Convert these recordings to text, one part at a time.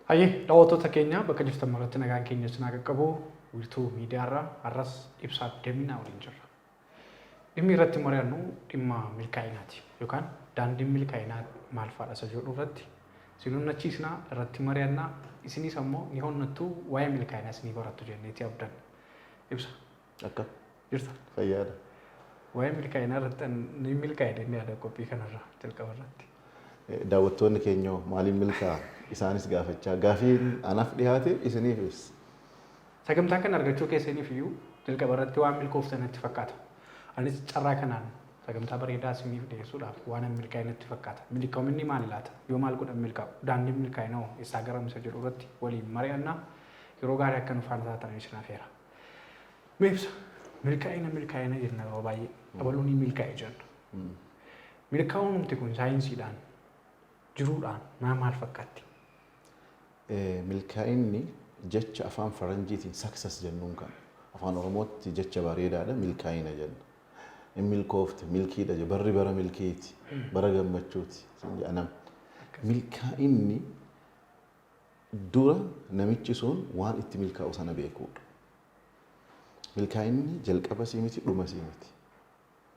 Hayyee, daawwattoota keenya bakka jirtan maratti nagaan keenya isin haa qaqqabu. Wiirtuu Miidiyaarraa har'as Ibsaa Daminaa waliin jirra. Dhimmi irratti mari'annu dhimma milkaa'inaati yookaan daandiin milkaa'inaa maal faadha isa jedhu irratti isin onnachiisna, irratti mari'anna, isinis ammoo ni honnattu, waa'ee milkaa'inaas ni barattu jenneeti abdanna. Ibsa. Akkam? Jirta? Fayyaadha. Waa'ee milkaa'inaa irratti ni milkaa'e jennee yaada qophii kanarra jalqaba irratti. Daawwattoonni keenyoo maaliin milkaa'a? Isaanis gaafachaa. Gaafiin anaaf dhiyaate isiniifis. Sagantaa kana argachuu keessaniif iyyuu jalqaba irratti waan milkooftan natti fakkaata. Anis carraa kanaan sagantaa bareedaa isiniif dhiyeessuudhaaf waanan milkaa'e natti fakkaata. Milkoominni maali laata? Yoo maal godhan milkaa'u? Daandiin milkaa'ina hoo eessaa garam isa jedhu irratti waliin mari'anna. Yeroo gaarii akka nu faana taatan isin afeera. Mee ibsa. Milkaa'ina milkaa'ina jenna yeroo baay'ee. Abaluu ni milkaa'e jenna. Milkaa'uun kun saayinsiidhaan jiruudhaan maa maal fakkaatti? Milkaa'inni jecha afaan faranjiitiin success jennuun kana. Afaan Oromootti jecha bareedaadha, milkaa'ina jenna. In milkoofte, milkiidha jedha. Barri bara milkiiti, bara gammachuuti jedha namni. Milkaa'inni dura namichi sun waan itti milkaa'u sana beekuudha. Milkaa'inni jalqaba sii miti, dhuma sii miti.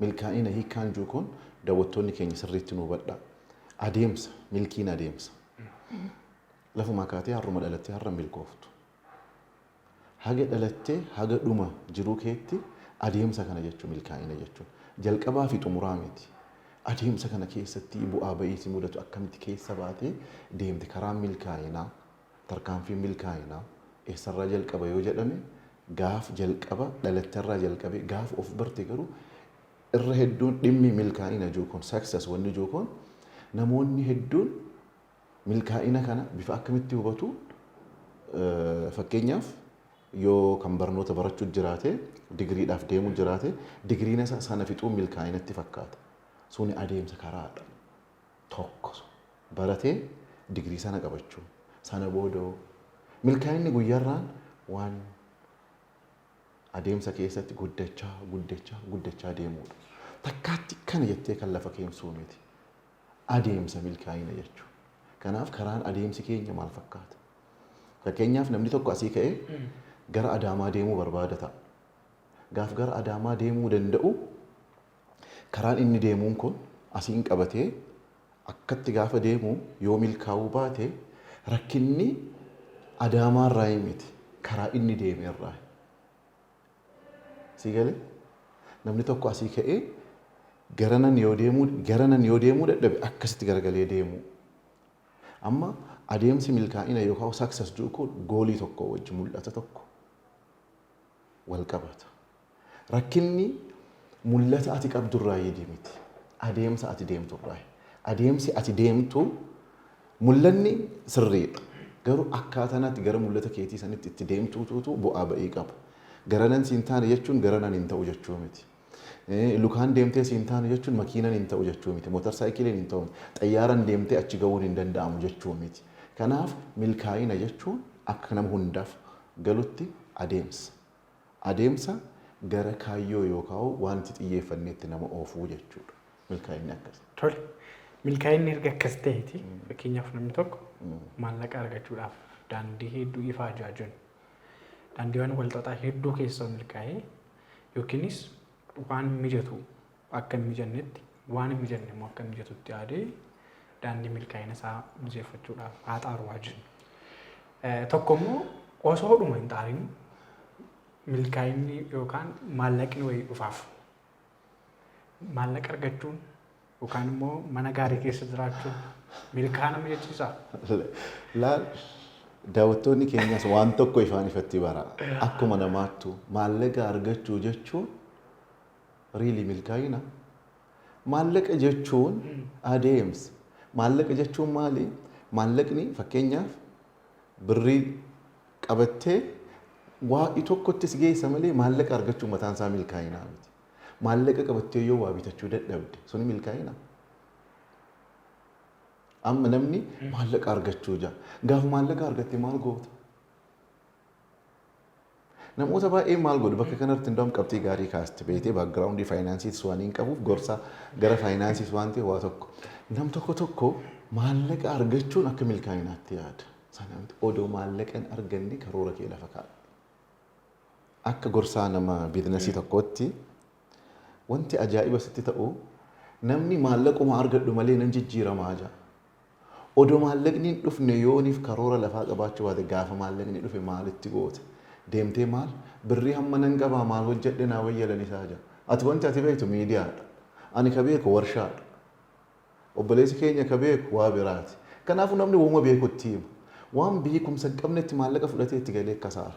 Milkaa'ina hiikkaan jiru kun daawwattoonni keenya sirriitti nu hubadhaa. Adeemsa, milkiin adeemsa. Lafumaa kaatee har'uma dhalattee har'a milkooftu. Haga dhalattee haga dhuma jiruu keetti adeemsa kana jechuun milkaa'ina jechuun. Jalqabaa fi xumuraa miti. Adeemsa kana keessatti bu'aa ba'ii si mudatu akkamitti keessa baatee deemte, karaan milkaa'inaa, tarkaanfiin milkaa'inaa eessarraa jalqaba yoo jedhame, gaaf jalqaba dhalatterraa jalqabee gaaf of barte. Garuu irra hedduun dhimmi milkaa'ina jiru kun, success wanni jiru kun, namoonni hedduun milkaa'ina kana bifa akkamitti hubatu? Fakkeenyaaf, yoo kan barnoota barachuu jiraate, digiriidhaaf deemuu jiraate, digiriin isa sana fixuun milkaa'inatti fakkaata. Suni adeemsa, karaadha. Tokko baratee digirii sana qabachuu, sana booda milkaa'inni guyyaarraan waan adeemsa keessatti guddachaa guddachaa guddachaa deemuudha. Takkaatti kana jettee kan lafa keemsuu miti. Adeemsa milkaa'ina jechuudha. Kanaaf karaan adeemsi keenya maal fakkaata? Fakkeenyaaf, namni tokko asii ka'ee gara Adaamaa deemuu barbaada ta'a. Gaaf gara Adaamaa deemuu danda'u, karaan inni deemuun kun asiin qabatee akkatti gaafa deemu yoo milkaa'uu baate, rakkinni Adaamaa irraa miti, karaa inni deeme irraa. Sii galee? Namni tokko asii ka'ee garanan yoo deemuu dadhabe, akkasitti garagalee deemuu. Amma adeemsi milkaa'ina yookaan success jiru kun goalii tokko wajji, mul'ata tokko wal qabata. Rakkinni mul'ata ati qabdurraa miti. Adeemsa ati deemturraa. Adeemsi ati deemtu, mul'anni sirriidha. Garuu akkaataan ati gara mul'ata keetii sanitti itti deemtuutu bu'aa ba'ii qaba. Garanan siin taane jechuun garanan hin ta'u jechuu miti. Lukaan deemtee siin taane jechuun makiinan hin ta'u jechuu miti. Motorsaayikiliin hin ta'u. Xayyaaraan deemtee achi ga'uun hin danda'amu jechuu miti. Kanaaf milkaa'ina jechuun akka nama hundaaf galutti adeemsa. Adeemsa gara kaayyoo yookaan wanti xiyyeeffanneetti nama oofuu jechuudha. Milkaa'inni akkas. Tole. Milkaa'inni erga akkas ta'eeti, fakkeenyaaf namni tokko maallaqa argachuudhaaf daandii hedduu ifaajaa jiru. Daandiiwwan walxaxaa hedduu keessa milkaa'ee yookiinis waan mijatu akka hin mijannetti, waan hin mijanne immoo akka mijatutti yaadee daandii milkaa'ina isaa mijeeffachuudhaaf haa xaaru haa jennu. Tokko immoo osoo dhuma hin xaarin milkaa'inni yookaan maallaqni wayii dhufaaf. Maallaqa argachuun yookaan immoo mana gaarii keessa jiraachuun milkaa'ina nama jechiisaa? Laal, daawwattoonni keenyas waan tokko ifaan ifatti bara. Akkuma namaattu maallaqa argachuu jechuun really milkaa'ina? Maallaqa jechuun adeemsa. Maallaqa jechuun maali? Maallaqni, fakkeenyaaf, birrii qabattee waa tokkotti si geessa malee maallaqa argachuun mataan isaa milkaa'inaa miti. Maallaqa qabattee yoo waa bitachuu dadhabde, suni milkaa'ina? Amma namni maallaqa argachuu jaa. Gaafa maallaqa argatte maal goota? Namoota baay'ee maal godhu bakka kanatti? Hundaa'uun qabxii gaarii kaaste beetee, backgroundii financeis waan hin qabuuf gorsa gara financeis waan ta'e waa tokko. Nam tokko tokko maallaqa argachuun akka milkaa'inaatti yaada. Sana miti, odoo maallaqa hin arganne karoora kee lafa kaa'u. Akka gorsaa nama business tokkootti, wanti ajaa'iba sitti ta'u, namni maallaquma argadhu malee nan jijjiiramaa jira. Odoo maallaqni hin dhufne yooniif karoora lafaa qabaachuu baate, gaafa maallaqni dhufe maalitti goota? Deemtee maal birrii hamma nan qabaa, maal hojjedhe naa wayyalan isaa jira. Ati wanti ati beektu miidiyaadha. Ani ka beeku warshaadha. Obboleessi keenya ka beeku waa biraati. Kanaafuu namni waanuma beekutti hima. Waan beekumsa hin qabnetti maallaqa fudhatee itti galee kasaara.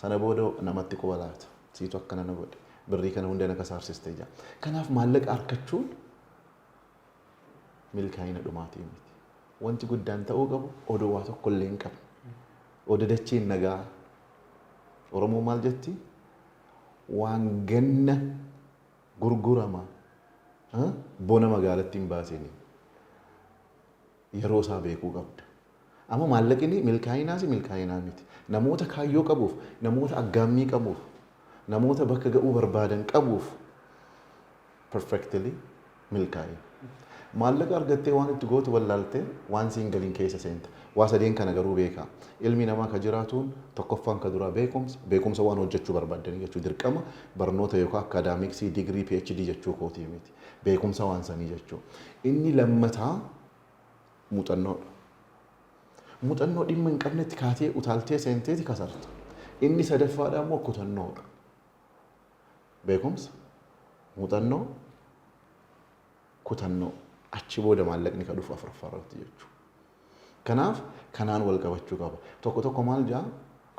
Sana booda namatti quba laata. Siitu akkana na godhe. Birrii kana hunda na kasaarsiste jira. Kanaaf maallaqa argachuun milkaa'ina dhumaatii miti. Wanti guddaan ta'uu qabu, odoo waa tokko illee hin qabne. Odoo dacheen nagaa. Oromoo maal jetti? Waan ganna gurgurama bona magaalatti hin baasini. Yeroo isaa beekuu qabda. Amma maallaqni milkaa'inaas milkaa'inaa miti. Namoota kaayyoo qabuuf, namoota aggaammii qabuuf, namoota bakka ga'uu barbaadan qabuuf perfectly milkaa'ina. Maallaqa argattee waan itti gootu wallaaltee waan siin galiin keessa seenta. Waa sadeen kana garuu beekaa. Ilmi namaa ka jiraatuun tokkoffaan ka duraa beekumsa, beekumsa waan hojjechuu barbaaddanii jechuu, dirqama barnoota yookaan academics, digirii, PhD jechuu kootii miti. Beekumsa waan sanii jechuu. Inni lammataa muuxannoodha. Muuxannoo dhimma hin qabnetti kaatee utaaltee seenteeti kasarta. Inni sadaffaadha immoo kutannoodha. Beekumsa, muuxannoo, kutannoo. Achi booda maallaqni ka dhufu afuraffaa irratti jechuudha. Kanaaf kanaan wal qabachuu qaba. Tokko tokko maal jaa,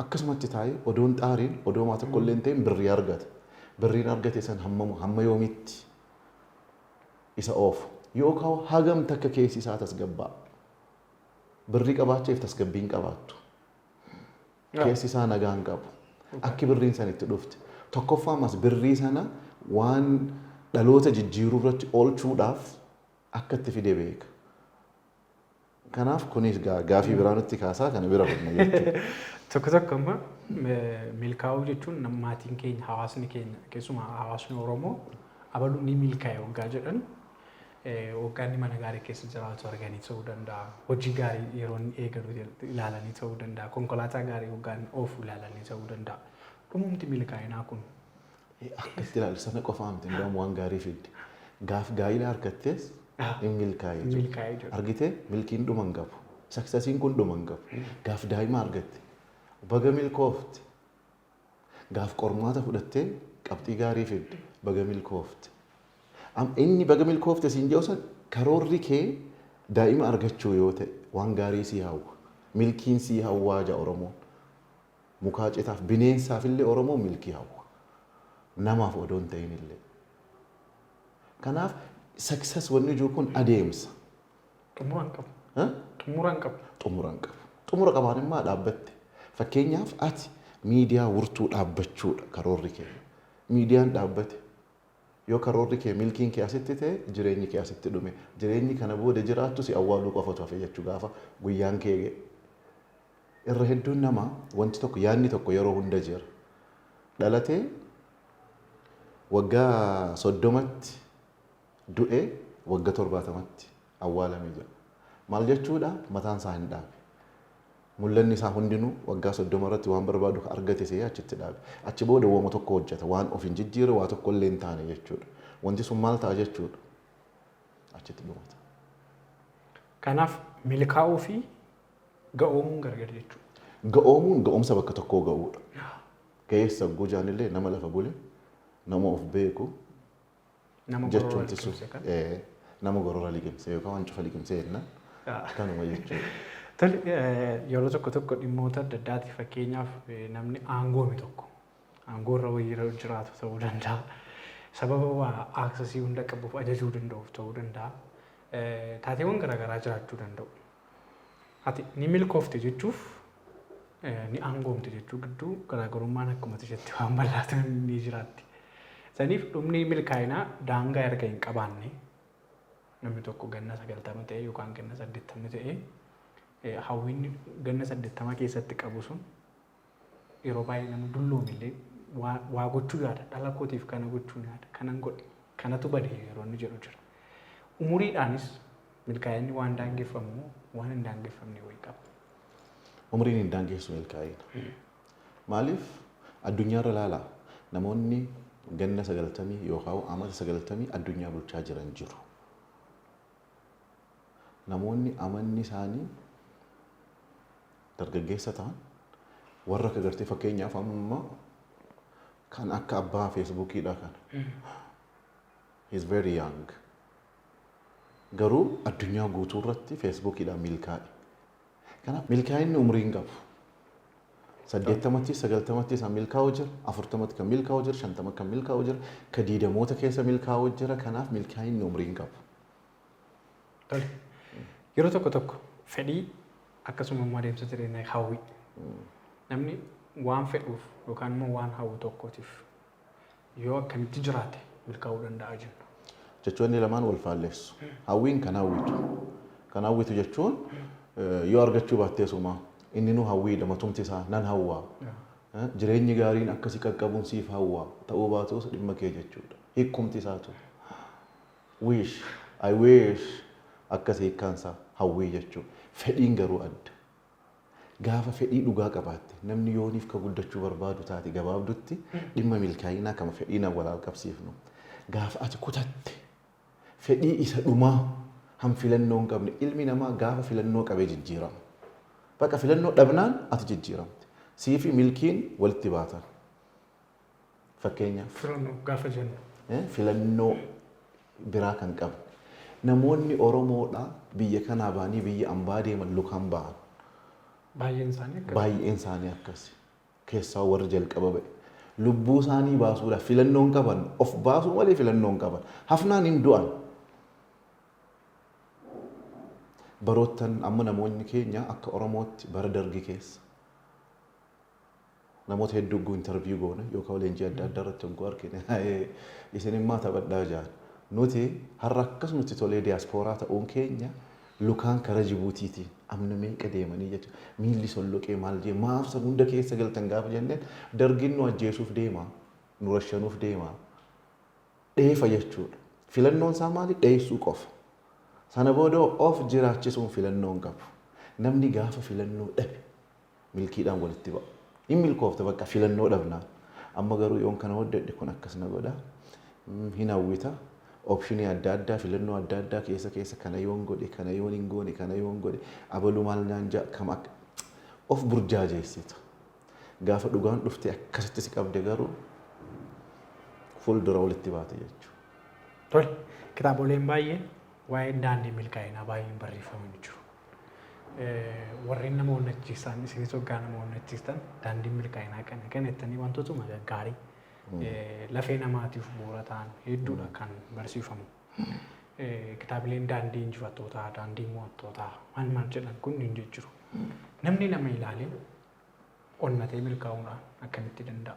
akkasumatti taa'ee odoon xaariin odoo maa tokko illee hin ta'in birrii argata. Birriin argate san hamma hamma yoomitti isa oofu, yookaan hagam takka keessi isaa tasgabbaa. Birrii qabaachuuf tasgabbiin qabaattu. Keessi isaa nagaa hin qabu. Akki birriin san itti dhufte. Tokkoffaa ammas birrii sana waan dhaloota jijjiiruu irratti oolchuudhaaf akka itti fide beeka. Kanaaf kunis gaafii biraa nutti kaasaa, kana bira kunna jechuudha. Tokko tokko amma milkaa'uu jechuun maatiin keenya, hawaasni keenya, keessumaa hawaasni Oromoo, abaluu ni milkaa'e waggaa jedhan waggaa inni mana gaarii keessa jiraatu arganii ta'uu danda'a. Hojii gaarii yeroo inni eegalu ilaalanii ta'uu danda'a. Konkolaataa gaarii waggaa inni oofu ilaalanii ta'uu danda'a. Dhumumti milkaa'inaa kun Akka itti ilaalu sana qofaa miti, ndaa'um waan gaarii fidde. Gaaf gaa'ila harkattees hin milkaa'e jechuudha. Milkaa'ee jedhu. Argitee, milkiin dhuma hin qabu. Successiin kun dhuma hin qabu. Gaaf daa'ima argatte baga milkoofte. Gaaf qormaata fudhattee qabxii gaarii fidde baga milkoofte. Inni baga milkoofte siin jedhu san, karoorri kee daa'ima argachuu yoo ta'e, waan gaarii sii hawwa. Milkiin sii hawwaa ja'a Oromoon. Mukaa citaaf bineensaaf illee Oromoon milkii hawwa. Namaaf odoo hin ta'in illee. Kanaaf success wanni jiru kun adeemsa. Xumura hin qabu. Xumura hin qabu. Xumura hin qabu. Xumura qabaan immoo dhaabbatte. Fakkeenyaaf ati miidiyaa wurtuu dhaabbachuudha karoorri kee. Miidiyaan dhaabbate. Yoo karoorri kee, milkiin kee asitti ta'e, jireenyi kee asitti dhume. Jireenyi kana booda jiraattu si awwaaluu qofatu hafe jechuu gaafa guyyaan kee ga'e. Irra hedduun namaa wanti tokko, yaadni tokko yeroo hunda jira. Dhalatee waggaa 30tti du'ee waggaa 70tti awwaalame jira. Maal jechuudha? Mataan isaa hin dhaabe. Mul'anni isaa hundinuu waggaa 30 irratti waan barbaadu ka argate se'ee achitti dhaabe. Achi booda wooma tokko hojjeta. Waan of hin jijjiirre, waa tokko illee hin taane jechuudha. Wanti sun maal ta'a jechuudha? Achitti dhumata. Kanaaf milkaa'uu fi ga'oomuun gargar jechuudha. Ga'oomuun ga'umsa bakka tokkoo ga'uudha. Ga'eessa gujaan illee nama lafa bule, nama of beeku Nama gorora jechuun sun liqimse kan. Nama gorora liqimse yookaan waan cufa liqimse jenna. Kanuma jechuudha. Tole, yeroo tokko tokko dhimmoota adda addaati, fakkeenyaaf namni aangoome tokko aangoo irra wayii irra jiraatu ta'uu danda'a. Sababa waa access hunda qabuuf ajajuu danda'uuf ta'uu danda'a. Taateewwan garaagaraa jiraachuu danda'u. Ati ni milkoofte jechuuf ni aangoomte jechuu gidduu garaagarummaan akkuma ati jette waan bal'aatu ni jiraatti. Saniif dhumni milkaa'inaa daangaa erga hin qabaanne, namni tokko ganna 90 ta'e yookaan ganna 80 ta'e, hawwiin ganna 80 keessatti qabu sun, yeroo baay'ee namni dulloome illee waa gochuu yaada, dhala kootiif kana gochuu yaada, kanan godhe kanatu bade yeroo inni jedhu jira. Umuriidhaanis milkaa'inni waan daangeffamu moo waan hin daangeffamne wayii qaba? Umriin hin daangessu milkaa'ina. Maaliif? Addunyaarra ilaalaa, namoonni ganna 90 yookaan amata 90 addunyaa bulchaa jiran jiru. Namoonni amanni isaanii dargaggeessa ta'an, warra akka gartee fakkeenyaaf amma kan akka abbaa Feesbuukiidha kana. He is very young. Garuu addunyaa guutuu irratti Feesbuukiidhaan milkaa'e. Kanaaf milkaa'inni umrii hin qabu. 80tti, 90tti kan milkaa'u jira, 40tti kan milkaa'u jira, 50 kan milkaa'u jira, ka 20moota keessa milkaa'u jira. Kanaaf milkaa'inni umrii hin qabu. Tole. Yeroo tokko tokko fedhii, akkasuma immoo adeemsa jireenyaa, hawwii. Namni waan fedhuuf yookaan immoo waan hawwu tokkootiif yoo akkamitti jiraate milkaa'uu danda'a jenna? Jechoonni lamaan wal faalleessu. Hawwiin kan hawwitu. Kan hawwitu jechuun yoo argachuu baattee sumaa inni nu hawwiidha, matumti isaa nan hawwaa. Jireenyi gaariin akkasii qaqqabuun siif hawwaa, ta'uu baatus dhimma kee jechuudha. Hiikkumti isaatu. Wish, I wish, akkas hiikkaansaa hawwii jechuudha. Fedhiin garuu adda. Gaafa fedhii dhugaa qabaatte, namni yooniif ka guddachuu barbaadu taate, gabaabdutti dhimma milkaa'inaa kama fedhiin wal qabsiifnu. Gaafa ati kutatte, fedhii isa dhumaa han filannoo hin qabne, ilmi namaa gaafa filannoo qabee jijjiirama. Bakka filannoo dhabnaan ati jijjiiramte. Sii fi milkiin walitti baatan. Fakkeenyaaf. Filannoo gaafa jennu. Filannoo biraa kan qabne. Namoonni Oromoodhaa biyya kanaa ba'anii biyya ambaa deeman lukaan ba'an. Baay'een isaanii akkas. Baay'een isaanii akkasi. Keessaa warri jalqaba ba'e. Lubbuu isaanii baasuudhaaf filannoo hin qaban. Of baasuu malee filannoo hin qaban. Hafnaan hin du'an. Baroottan amma namoonni keenya akka Oromootti bara Dargii keessa namoota hedduu hogguu interview goone yookaan leenjii adda addaa irratti hogguu argine, isin immoo taphadhaa jaan. Nuti har'a akkasumatti tolee diyaaspooraa ta'uun keenya lukaan kara Jibuutiitiin amna meeqa deemanii jechuudha. Miilli solloqee maal jee, maaf san hunda keessa galtan gaafa jenneen, Dargiin nu ajjeesuuf deema, nu rashanuuf deema. Dheefa jechuudha. Filannoon isaa maali? Dheessuu qofa. Sana booda of jiraachisuun filannoo hin qabu. Namni gaafa filannoo dhabe milkiidhaan walitti ba'a. Hin milkoofte, bakka filannoo dhabnaan. Amma garuu yoon kana hojjedhe kun akkas na godha. Hin hawwita. Option adda addaa, filannoo adda addaa keessa keessa, kana yoon godhe, kana yoon hin goone, kana yoon godhe, abaluu maal naan ja'a, kam akka of burjaajeessita. Gaafa dhugaan dhufte akkasitti si qabde garuu fuuldura walitti baate jechuudha. Tole, kitaaboleen baay'een waa'ee daandii milkaa'inaa baay'een barreeffamanii jiru. Warreen nama onnachiisan, isinis hoggaa nama onnachiistan, daandiin milkaa'inaa kana kana jettanii wantootuma gaggaarii lafee namaatiif bu'uura ta'an hedduudha kan barsiifamu. Kitaabileen daandii injifattootaa, daandii mo'attootaa maal maal jedhan kun hin jiru. Namni nama ilaalee onnatee milkaa'uudhaan akkamitti danda'a?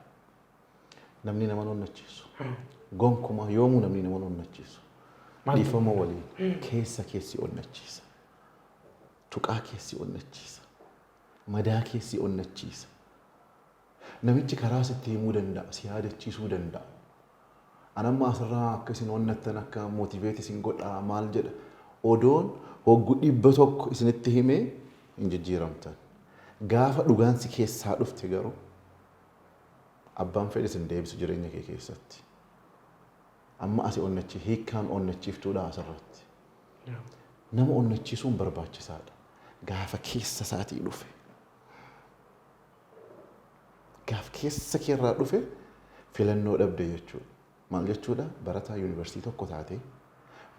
Namni nama onnachiisu. Gonkumaa yoomuu namni nama onnachiisu. Dhiifama waliin, keessa keessi onnachiisa. Tuqaa keessi onnachiisa. Madaa keessi onnachiisa. Namichi karaa sitti himuu danda'a, si yaadachiisuu danda'a. Anamma asirraa akka isin onnattan, akka motivate isin godhaa maal jedha. Odoon hoggu 100 isinitti himee hin jijjiiramtan. Gaafa dhugaan si keessaa dhufte garuu abbaan fedhe isin deebisu jireenya kee keessatti. Amma asi onnachi hiikkaan onnachiiftuudha asirratti. Nama onnachiisuun barbaachisaadha. Gaafa keessa isaatii dhufe. Gaafa keessa keerraa dhufe filannoo dhabde jechuudha. Maal jechuudha? Barataa yuunivarsiitii tokko taate,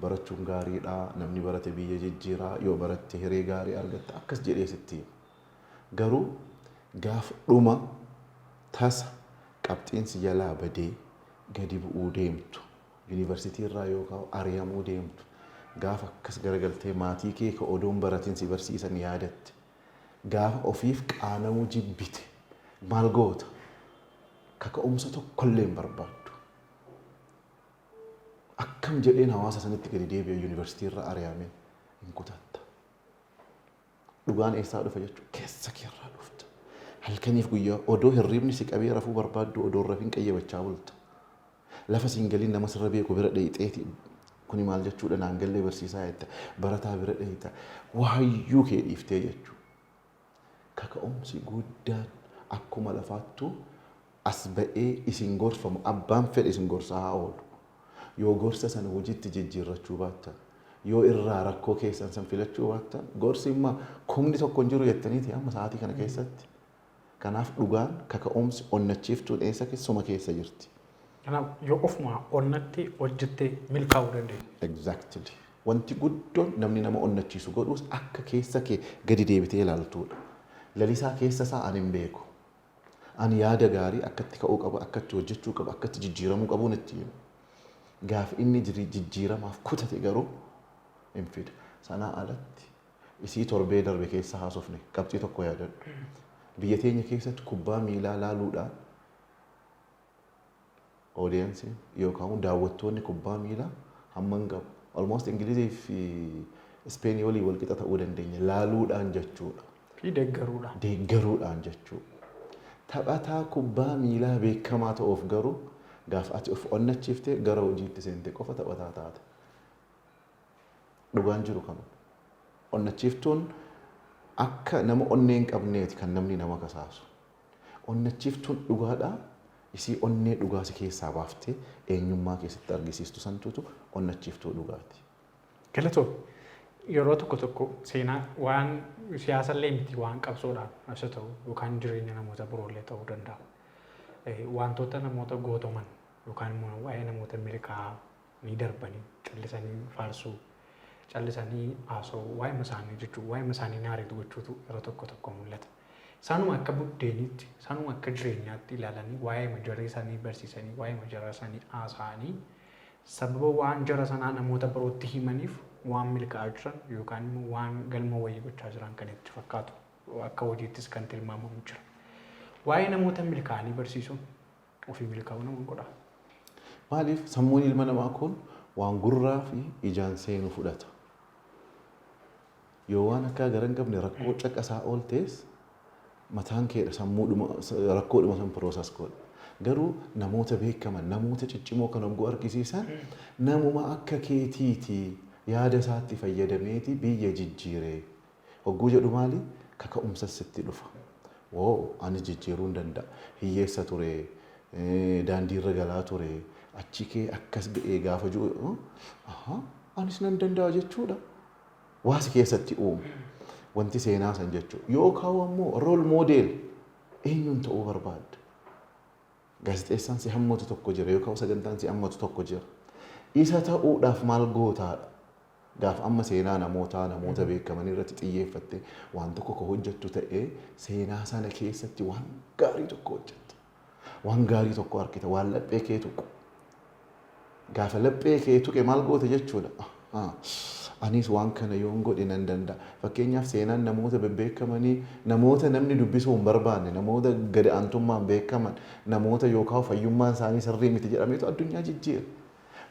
barachuun gaariidha, namni barate biyya jijjiiraa, yoo baratte hiree gaarii argatta akkas jedhee sitti hima. Garuu gaafa dhuma tasa qabxiinsi jalaa badee gadi bu'uu deemtu, yuunivarsiitii irraa yookaan ari'amuu deemtu, gaafa akkas garagaltee maatii kee ka odoon baratin si barsiisan yaadatte, gaafa ofiif qaana'uu jibbite maal goota? Kaka'umsa tokkollee hin barbaaddu. Akkam jedheen hawaasa sanitti gadi deebi'e, yuunivarsiitii irraa ari'ame, hin kutatta. Dhugaan eessaa dhufa jechuudha? Keessa keerraa dhufta. Halkaniif guyyaa odoo hirriibni si qabee rafuu barbaaddu, odoo rafin qayyabachaa bulta. Lafa siin galiin nama sirra beeku bira dheeyxeeti, kuni maal jechuudha, naan gallee barsiisaa jetta. Barataa bira dheeyxa. Waayyuu kee dhiiftee jechuudha. Kaka'umsi guddaan akkuma lafaattuu as ba'ee isin gorfamu, abbaan fedhe isin gorsaa haa oolu. Yoo gorsa sana hojiitti jijjiirrachuu baattan, yoo irraa rakkoo keessan san filachuu baattan, gorsi immoo kumni tokko hin jiru jettaniiti amma sa'aatii kana keessatti. Kanaaf dhugaan kaka'umsi onnachiiftuun eessa keessuma keessa jirti. Kanaaf yoo ofuma onnatti hojjettee milkaa'uu dandeenya. Exactly. Wanti guddoon namni nama onnachiisu godhus akka keessa kee gadi deebitee ilaaltuudha. Lalisaa keessa isaa ani hin beeku. Ani yaada gaarii akkatti ka'uu qabu, akkatti hojjechuu qabu, akkatti jijjiiramuu qabuun itti himu. Gaafa inni jijjiiramaaf kutate garuu hin fida. Sanaa alatti isii torbee darbe keessa haasofne qabxii tokko yaadadhu. Biyya teenya keessatti kubbaa miilaa laaluudhaan audience yookaan daawwattoonni kubbaa miilaa hamma hin qabu. Almost Ingilizii fi Ispeenii walii wal qixa ta'uu dandeenya laaluudhaan jechuudha. Fi deeggaruudhaan. Deeggaruudhaan jechuudha. Taphataa kubbaa miilaa beekamaa ta'uuf garuu gaafa ati of onnachiiftee gara hojiitti seente qofa taphataa taate. Dhugaan jiru kanuma. Onnachiiftuun akka nama onnee hin qabneeti kan namni nama kasaasu. Onnachiiftuun dhugaadhaa isii onnee dhugaa si keessaa baaftee eenyummaa keessatti argisiistu santuutu onnachiiftuu dhugaati. Galatoo, yeroo tokko tokko seenaa waan siyaasallee miti, waan qabsoodhaan asa ta'u yookaan jireenya namoota biroollee ta'uu danda'a. Wantoota namoota gootoman yookaan immoo waa'ee namoota milkaa'aa ni darbanii callisanii faarsuu, callisanii haasa'uu, waa'ee isaanii jechuu, waa'ee isaanii naareetu gochuutu yeroo tokko tokko mul'ata. Isaanuma akka buddeeniitti, isaanuma akka jireenyaatti ilaalanii waa'ee jara isaanii barsiisanii, waa'ee jara isaanii haasa'anii, sababa waan jara sanaa namoota birootti himaniif waan milkaa'aa jiran yookaan immoo waan galma wayii gochaa jiran kan itti fakkaatu, akka hojiittis kan tilmaamamu jira. Waa'ee namoota milkaa'anii barsiisuun ofii milkaa'uu nama godha. Maaliif? Sammuun ilma namaa kun waan gurraa fi ijaan seenu fudhata. Yoo waan akka gara hin qabne rakkoo caqasaa ooltees mataan keedha sammuudhuma rakkoodhuma san process godha. Garuu namoota beekaman, namoota ciccimoo kan hogguu argisiisan, namuma akka keetiiti, yaada isaatti fayyadameeti biyya jijjiire. Hogguu jedhu maali? Kaka'umsa sitti dhufa. Woo, ani jijjiiruu hin danda'a. Hiyyeessa ture, daandiirra galaa ture, achi kee akkas ga'ee gaafa jiru, anis nan danda'a jechuudha. Waa si keessatti uumu. Wanti seenaa san jechuudha. Yookaan ammoo role model eenyuun ta'uu barbaadda? Gaazexeessaan si hammatu tokko jira yookaan sagantaan si hammatu tokko jira. Isa ta'uudhaaf maal gootaadha? Gaafa amma seenaa namootaa, namoota beekaman irratti xiyyeeffatte waan tokko ka hojjettu ta'ee, seenaa sana keessatti waan gaarii tokko hojjetta. Waan gaarii tokko argita, waan laphee kee tuqu. Gaafa laphee kee tuqe maal goota jechuudha? Anis waan kana yoon godhe nan danda'a. Fakkeenyaaf, seenaan namoota bebbeekamanii, namoota namni dubbisuu hin barbaanne, namoota gadi aantummaan beekaman, namoota yookaan fayyummaan isaanii sirrii miti jedhameetu addunyaa jijjiira.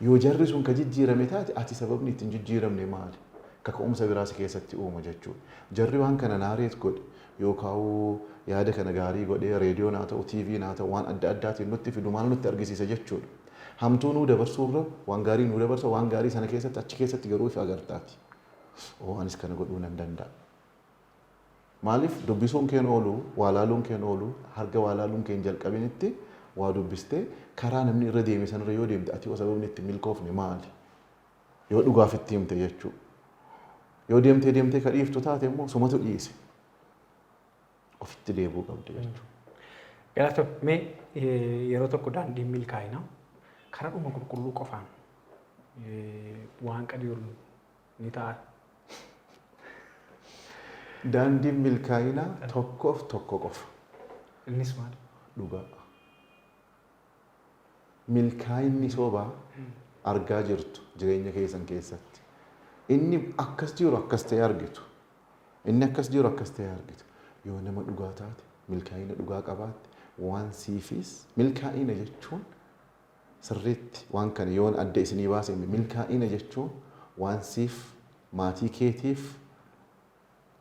Yoo jarri sun ka jijjiirame taate, ati sababni ittiin jijjiiramne maali? Kaka'umsa biraa si keessatti uuma jechuudha. Jarri waan kana narrate godhe yookaan yaada kana gaarii godhee reediyoon haa ta'u, TV'n haa ta'u, waan adda addaatiin nutti fidu maal nutti argisiisa jechuudha? Hamtuu nuu dabarsuurra waan gaarii nuu dabarsa. Waan gaarii sana keessatti, achi keessatti garuu ifa agartaati. Oo, anis kana godhuu nan danda'a. Maaliif? Dubbisuun keen oolu, waa laaluun keen oolu, harga waa laaluun keen jalqabinitti waa dubbistee karaa namni irra deeme sanarra yoo deemte, ati yoo sababni itti milkoofne maali? Yoo dhugaaf itti himte jechuudha. Yoo deemtee deemtee ka dhiiftu taate immoo sumatu dhiise. Ofitti deebi'uu qabdi jechuudha. Galatoo, mee yeroo tokko daandiin milkaa'inaa karaa dhuma qulqulluu qofaan waan qajeelu ni ta'a? Daandiin milkaa'inaa tokkoof tokko qofa. Innis maali? Dhugaa. Milkaa'inni sobaa argaa jirtu jireenya keessan keessatti. Inni akkas jiru akkas ta'e argitu. Inni akkas jiru akkas ta'e argitu. Yoo nama dhugaa taate, milkaa'ina dhugaa qabaatte, waan siifis milkaa'ina jechuun sirriitti waan kana yoon adda isinii baase, milkaa'ina jechuun waan siif, maatii keetiif,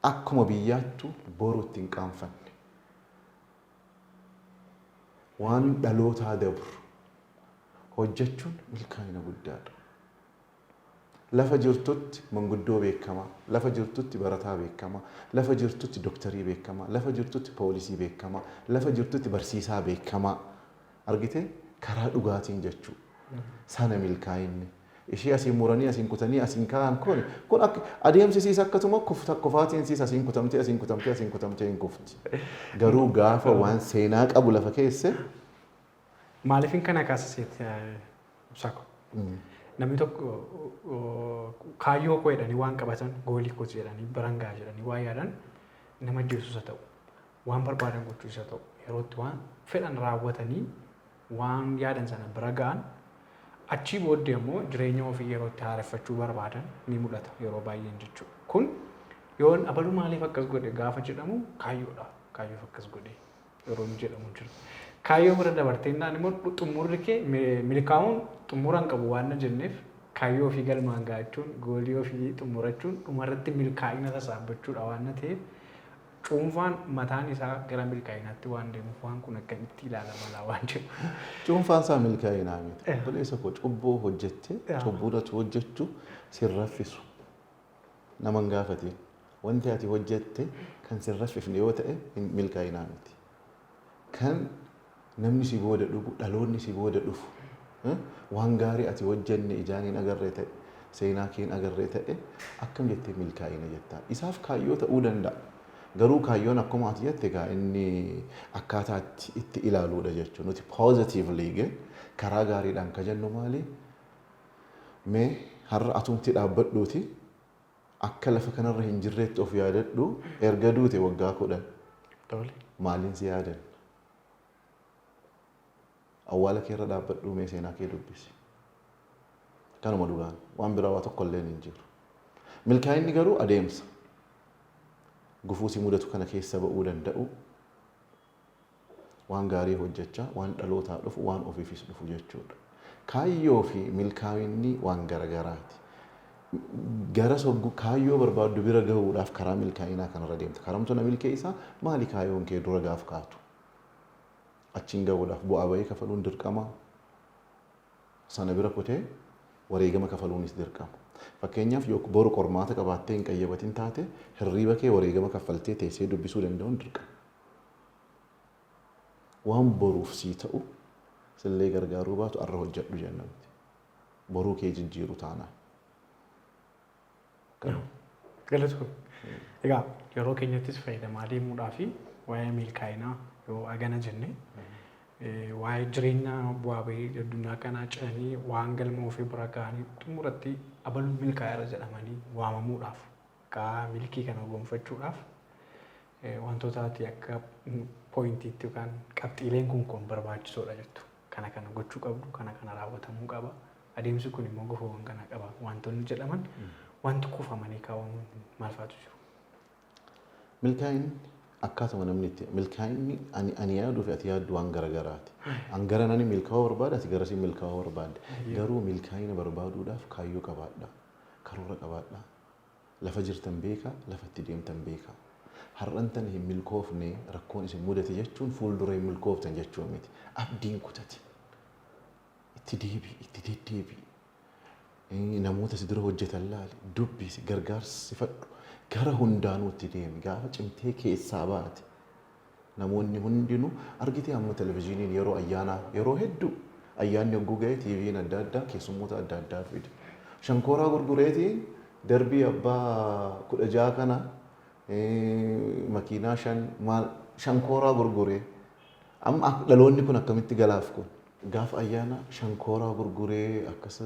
akkuma biyyaattu boru ittiin qaanfanne. Waan dhalootaa dabru hojjechuun milkaa'ina guddaadha. Lafa jirtutti manguddoo beekamaa, lafa jirtutti barataa beekamaa, lafa jirtutti doktarii beekamaa, lafa jirtutti poolisii beekamaa, lafa jirtutti barsiisaa beekamaa. Argitee, karaa dhugaatiin jechuu. Sana milkaa'inni. Ishee asiin muranii, asiin kutanii, asiin kaa'an kun akka adeemsi siis akkasuma kufaatiin siis asiin kutamtee, asiin kutamtee, asiin kutamtee hin kufti. Garuu gaafa waan seenaa qabu lafa keesse. Maaliifin kana kaasiseet, Ibsaako? Namni tokko kaayyoo koo jedhanii waan qabatan, goalii kooti jedhanii, biran gaha jedhanii waan yaadan, nama ajjeesus haa ta'u, waan barbaadan gochuus haa ta'u, yerootti waan fedhan raawwatanii waan yaadan sana bira ga'an, achii booddee immoo jireenya ofii yeroo itti haareffachuu barbaadan ni mul'ata yeroo baay'een jechuudha. Kun yoon abaluu maaliif akkas godhe gaafa jedhamu, kaayyoodha. Kaayyoof akkas godhe yeroo inni jedhamu jira. Kaayyoo bira dabartee naan immoo xumurri kee milkaa'uun xumura hin qabu waan na jenneef, kaayyoo ofii galmaan ga'achuun, goalii ofii xumurachuun dhumarratti milkaa'ina sassaabbachuudha waan na ta'eef, cuunfaan mataan isaa gara milkaa'inaatti waan deemuuf, waan kun akkamitti ilaalama laa waan jedhu. Cuunfaan isaa milkaa'inaa miti. Obboleessa koo, cubbuu hojjettee cubbuu ati hojjechuu sin raffisu. Nama hin gaafatiin. Wanti ati hojjette kan sin raffifne yoo ta'e milkaa'inaa miti. Kan namni si booda dhugu, dhaloonni si booda dhufu, waan gaarii ati hojjenne ijaan hin agarre ta'e, seenaa kee hin agarre ta'e, akkam jettee milkaa'ina jettaa? Isaaf kaayyoo ta'uu danda'a. Garuu kaayyoon akkuma ati jette egaa inni akkaataa itti ilaaluudha jechuudha. Nuti positively karaa gaariidhaan ka jennu maali? Mee har'a atumti dhaabbadhuuti akka lafa kanarra hin jirreetti of yaadadhu, erga duute waggaa 10 maaliin si yaadan? Awwaala keerra dhaabbadhuu mee seenaa kee dubbisi. Kanuma dhugaan, waan biraa waa tokko illee hin jiru. Milkaa'inni garuu adeemsa. Gufuu si mudatu kana keessa ba'uu danda'u, waan gaarii hojjechaa, waan dhalootaa dhufu, waan ofiifis dhufu jechuudha. Kaayyoo fi milkaa'inni waan garagaraati. Gara soggu kaayyoo barbaaddu bira gahuudhaaf karaa milkaa'inaa kanarra deemta. Karamtu na milkeessaa, maali kaayyoon kee dura gaaf kaatu? Achiin gahuudhaaf bu'aa bahii kafaluun dirqama. Sana bira kutee wareegama kafaluunis dirqama. Fakkeenyaaf, yoo boru qormaata qabaattee hin qayyabatin taate, hirriiba kee wareegama kaffaltee teessee dubbisuu danda'uun dirqama. Waan boruuf sii ta'u sillee gargaaruu baatu, arra hojjedhu jenna nuti. Boruu kee jijjiiru taanaan. Galatoon. Egaa yeroo keenyattis fayyadamaa deemuudhaa fi waa'ee milkaa'inaa yoo agana jenne, waa'ee jireenya bu'aa bahii addunyaa kanaa ce'anii waan galma ofii bira ga'anii xumuratti abaluu milkaa'eera jedhamanii waamamuudhaaf, maqaa milkii kana gonfachuudhaaf, wantoota ati akka pointiitti yookaan qabxiileen kun barbaachisoodha jettu. Kana kana gochuu qabdu, kana kana raawwatamuu qaba. Adeemsi kun immoo gufuuwwan kana qaba. Wantoonni jedhaman, wanti kuufamanii kaawwamuun maal fa'aatu jiru? Milkaa'inni akkaatuma namni itti milkaa'inni ani yaaduu fi ati yaaddu waan garagaraati. An gara nani milkaa'uu barbaada, ati garasii milkaa'uu barbaadde. Garuu milkaa'ina barbaaduudhaaf kaayyoo qabaadha. Karoora qabaadha. Lafa jirtan beekaa, lafa itti deemtan beekaa. Har'antan hin milkoofne, rakkoon isin mudate jechuun fuuldura hin milkooftan jechuu miti. Abdiin kutati. Itti deebi'i, itti deddeebi'i. Namoota si dura hojjetan laali, dubbisi, gargaarsifadhu. Gara hundaanuu itti deemi. Gaafa cimtee keessaa baate, namoonni hundinuu argitee, amma televizyiiniin yeroo ayyaanaa, yeroo hedduu ayyaanni hogguu ga'e, TV'n adda addaa keessummoota adda addaa fide. Shankooraa gurgureetiin darbii abbaa 16 kana, makiinaa shan, maal, shankooraa gurguree. Amma dhaloonni kun akkamitti galaaf kun? Gaafa ayyaana shankooraa gurguree akkas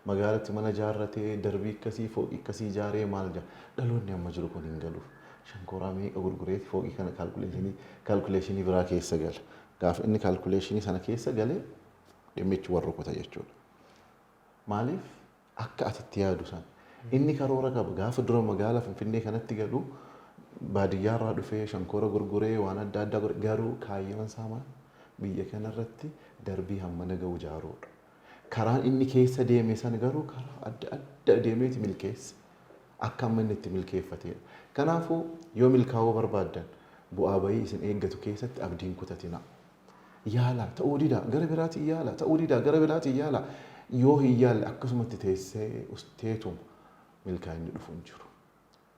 magaalatti mana ijaarratee, darbii akkasii, fooqii akkasii ijaaree maal jaa. Dhaloonni amma jiru kun hin galuuf. Shankooraa meeqa gurgureeti fooqii kana calculationii biraa keessa gala. Gaafa inni calculationii sana keessa galee dhimmichi warra rukuta jechuudha. Maaliif akka ati itti yaadu sana. Inni karoora qaba. Gaafa dura magaalaa Finfinnee kanatti galu baadiyyaarraa dhufee shankoora gurguree waan adda addaa godhe, garuu kaayyoon isaa maal? Biyya kanarratti darbii hammana ga'u ijaaruudha. Karaan inni keessa deeme sana garuu karaa adda adda deemeeti milkeesse. Akka amma inni itti milkeeffatedha. Kanaafuu yoo milkaa'uu barbaaddan, bu'aa bahii isin eeggatu keessatti abdiin kutatina. Yaala, ta'uu didaa gara biraatiin yaala, ta'uu didaa gara biraatiin yaala. Yoo hin yaalle, akkasumatti teessee usteetuma, milkaa'inni dhufu hin jiru.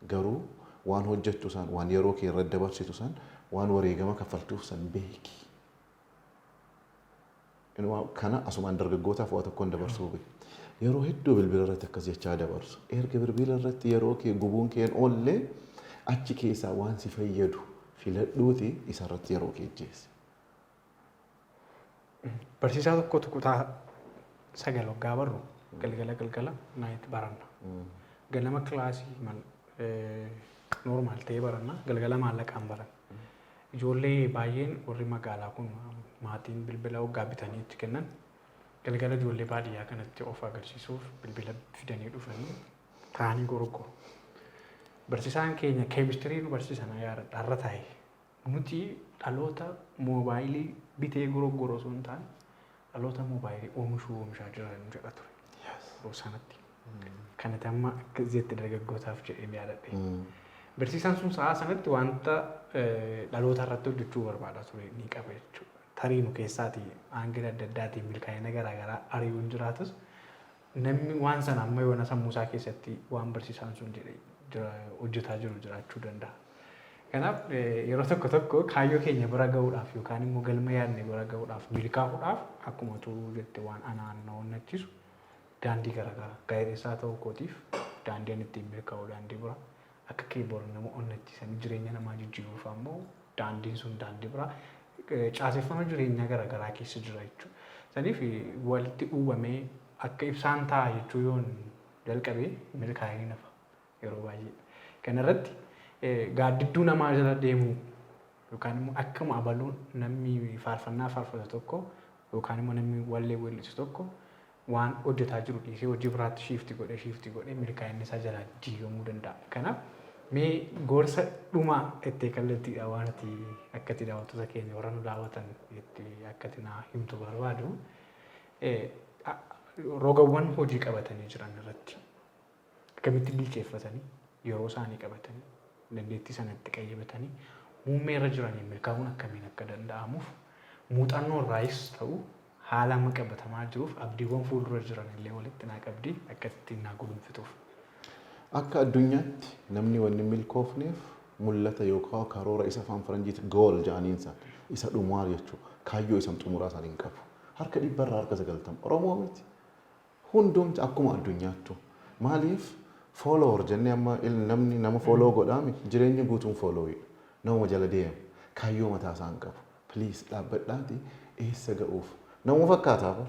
Garuu waan hojjettu san, waan yeroo kee irratti dabarsitu san, waan wareegama kaffaltuuf san beeki. Kana asumaan dargaggootaaf waa tokkoon dabarsuu beeku. Yeroo hedduu bilbila irratti akkas jechaa dabarsu. Erga bilbila irratti yeroo kee gubuun keen oollee, achi keessaa waan si fayyadu filadhuuti isarratti yeroo kee jeesse. Barsiisaa tokkotu kutaa 9 waggaa barru galgala galgala night baranna. Ganama kilaasii normal ta'ee baranna, galgala maallaqaan baranna. Ijoollee baay'een warri magaalaa kun maatiin bilbila waggaa bitanii itti kennan, galgala ijoollee baadiyyaa kanatti of agarsiisuuf bilbila fidanii dhufanii taa'anii gorgoru. Barsiisaan keenya keemistirii nu barsiisan yaadadha, har'a taa'e. Nuti dhaloota moobaayilii bitee gurguru osoo hin taane, dhaloota moobaayilii oomishuu oomishaa jiran jedha ture. Yeroo sanatti. Kanatti amma akka jetti dargaggootaaf jedheen yaadadhe. Barsiisaan sun sa'a sanatti wanta dhaloota irratti hojjechuu barbaada ture ni qaba jechuudha. Tarii nu keessaatii aangila adda addaatiin milkaa'ina garaagaraa ari'uun jiraatus, namni waan sana amma yoona sammuu isaa keessatti waan barsiisaan sun jedhe hojjetaa jiru jiraachuu danda'a. Kanaaf yeroo tokko tokko kaayyoo keenya bira ga'uudhaaf yookaan immoo galma yaadne bira ga'uudhaaf, milkaa'uudhaaf, akkuma tu jette, waan anaan na onnachiisu daandii garaagaraa, gaazexeessaa ta'uu kootiif daandii ani ittiin milkaa'u daandii bira, akka kee boru nama onnachiisanii jireenya namaa jijjiiruuf ammoo daandiin sun daandii biraa, caaseffama jireenyaa garaagaraa keessa jira jechuudha. Saniif walitti uumamee akka ibsaan ta'a jechuu yoon jalqabee milkaa'inni nafa yeroo baay'ee. Kanarratti gaaddidduu namaa jala deemuu yookaan immoo akkuma abaluun namni faarfannaa faarfatu tokko yookaan immoo namni wallee weellisu tokko waan hojjetaa jiru dhiisee hojii biraatti shift godhee milkaa'inni isaa jalaa diigamuu danda'a. Kanaaf mee gorsa dhumaa itti kallattiidha waan ati akka itti daawwattoota keenya warra nu daawwatan itti akka itti naa himtu barbaadu, rogawwan hojii qabatanii jiran irratti akkamitti bilcheeffatanii, yeroo isaanii qabatanii, dandeettii sana itti qayyabatanii, muummee irra jiraniin milkaa'uun akkamiin akka danda'amuuf, muuxannoo irraayis ta'u haala amma qabatamaa jiruuf abdiiwwan fuuldura jiran illee walitti naa qabdi akka ittiin naa gudunfituuf. Akka addunyaatti namni wanni milkoofneef mul'ata yookaan karoora isa afaan faranjiitti goal jedhaniinsa isa dhumaa jechuudha. Kaayyoo isa xumuraa isaan hin qabu. Harka 90% Oromoo miti. Hundumti akkuma addunyaattu. Maaliif follower jennee amma namni nama follow godhaami, jireenya guutuun followiidha. Nama jala deema. Kaayyoo mataa isaa hin qabu. Please, dhaabbadhaati eessa ga'uuf. Namuu fakkaataa bar.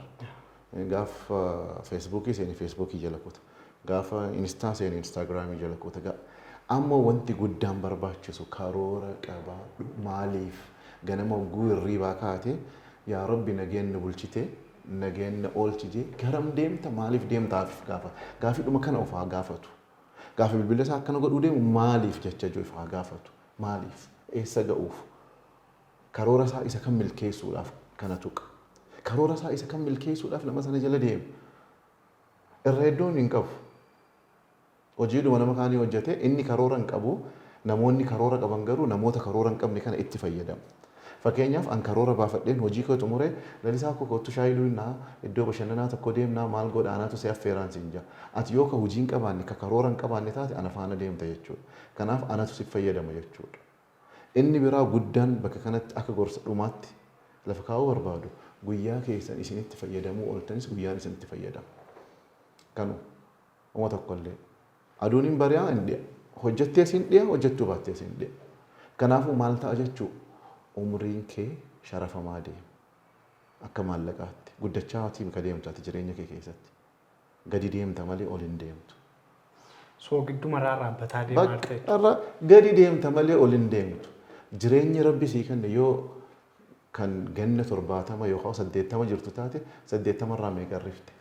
Gaafa Feesbuukii seeni Feesbuukii jala kuta. Gaafa Instaa seeni Instaagiraamii jala kuta. Amma wanti guddaan barbaachisu karoora qabaadhu. Maaliif ganama hogguu hirriibaa kaate, "Yaa Rabbi, nageen bulchite, nageen oolchite, garam deemta, maaliif deemtaaf?" Gaafa gaafiidhuma kana of haa gaafatu. Gaafa bilbila isaa akkana godhuu deemu maaliif jecha jiru of haa gaafatu. Maaliif, eessa ga'uuf, karoora isaa isa kan milkeessuudhaaf kana tuqa. Karoora isaa isa kan milkeessuudhaaf nama sana jala deema. Irra hedduun hin qabu. Hojiidhuma nama kaanii hojjete, inni karoora hin qabu. Namoonni karoora qaban garuu namoota karoora hin qabne kana itti fayyadamu. Fakkeenyaaf, an karoora baafadheen hojii koo xumuree, "Lalisaa koo, kottu shaayii dhugnaa, iddoo bashannanaa tokko deemnaa, maal godha, anatu si affeeraan" siin jaa. Ati yoo ka hojii hin qabaanne, ka karoora hin qabaanne taate, ana faana deemta jechuudha. Kanaaf anatu si fayyadama jechuudha. Inni biraa guddaan bakka kanatti akka gorsa dhumaatti lafa kaa'uu barbaadu, guyyaa keessan isinitti fayyadamuu ooltanis guyyaan isinitti fayyadama. Kanuma. Uma tokkollee. Aduun hin bari'aa, hin dhi'a. Hojjettee siin dhi'a, hojjechuu baattee siin dhi'a. Kanaafuu maal ta'a jechuu, umriin kee sharafamaa deema. Akka maallaqaatti guddachaa ati ka deemtu ati jireenya kee keessatti. Gadi deemta malee ol hin deemtu. Soogiddu rarraabbataa deemaa Bakka jirta. Irra gadi deemta malee ol hin deemtu. Jireenyi Rabbi sii kenne yoo kan ganna 70 yookaan 80 jirtu taate, 80rraa meeqa rifte?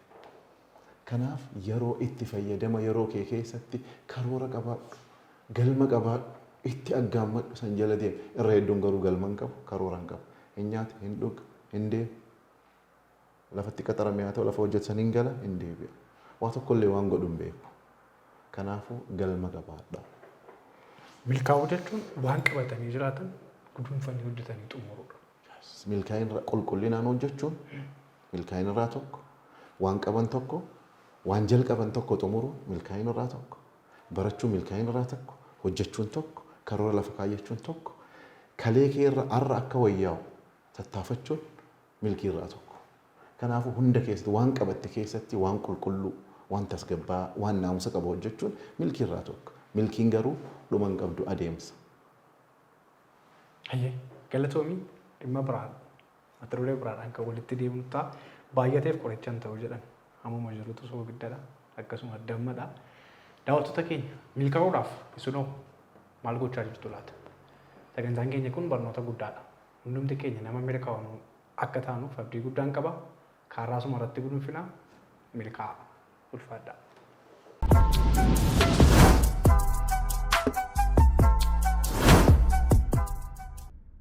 Kanaaf yeroo itti fayyadama yeroo kee keessatti karoora qabaadhu, galma qabaadhu, itti aggaammadhu, san jala deemi. Irra hedduun garuu galma hin qabu, karoora hin qabu. Hin nyaata, hin dhuga, hin deemu. Lafatti qaxarame haa ta'u, lafa hojjetu hin gala, hin deebi'a. Waa tokkollee waan godhu hin beeku. Kanaafuu galma qabaadha. Milkaa'uu jechuun waan qabatanii jiraatan guduunfanii hojjetanii xumuruudha. Milkaa'ina qulqullinaan hojjechuun milkaa'ina irraa tokko. Waan qaban tokko, waan jalqaban tokko xumuru milkaa'ina irraa tokko, barachuu milkaa'ina irraa tokko, hojjechuun tokko, karoora lafa kaayyachuun tokko, kalee kee irra har'a akka wayyaa'u tattaafachuun milkii irraa tokko. Kanaafuu hunda keessatti waan qabatte keessatti waan qulqulluu, waan tasgabbaa, waan naamusa qabu hojjechuun milkii irraa tokko. Milkiin garuu dhuma hin qabdu, adeemsa. Hayyee, galatoomii. Dhimma biraan, mata duree biraadhaan kan walitti deemnu ta'a. Baay'ateef qoricha hin ta'u jedhan. Ammuma jirutu soogidadha. Akkasuma dammadha. Daawwattoota keenya, milkaa'uudhaaf isinoo maal gochaa jirtu laata? Sagantaan keenya kun barnoota guddaadha. Hundumti keenya nama milkaa'u akka taanuuf abdii guddaan qaba. Kaarraasuma irratti gudunfinaa, milkaa'aa. Ulfaadhaa.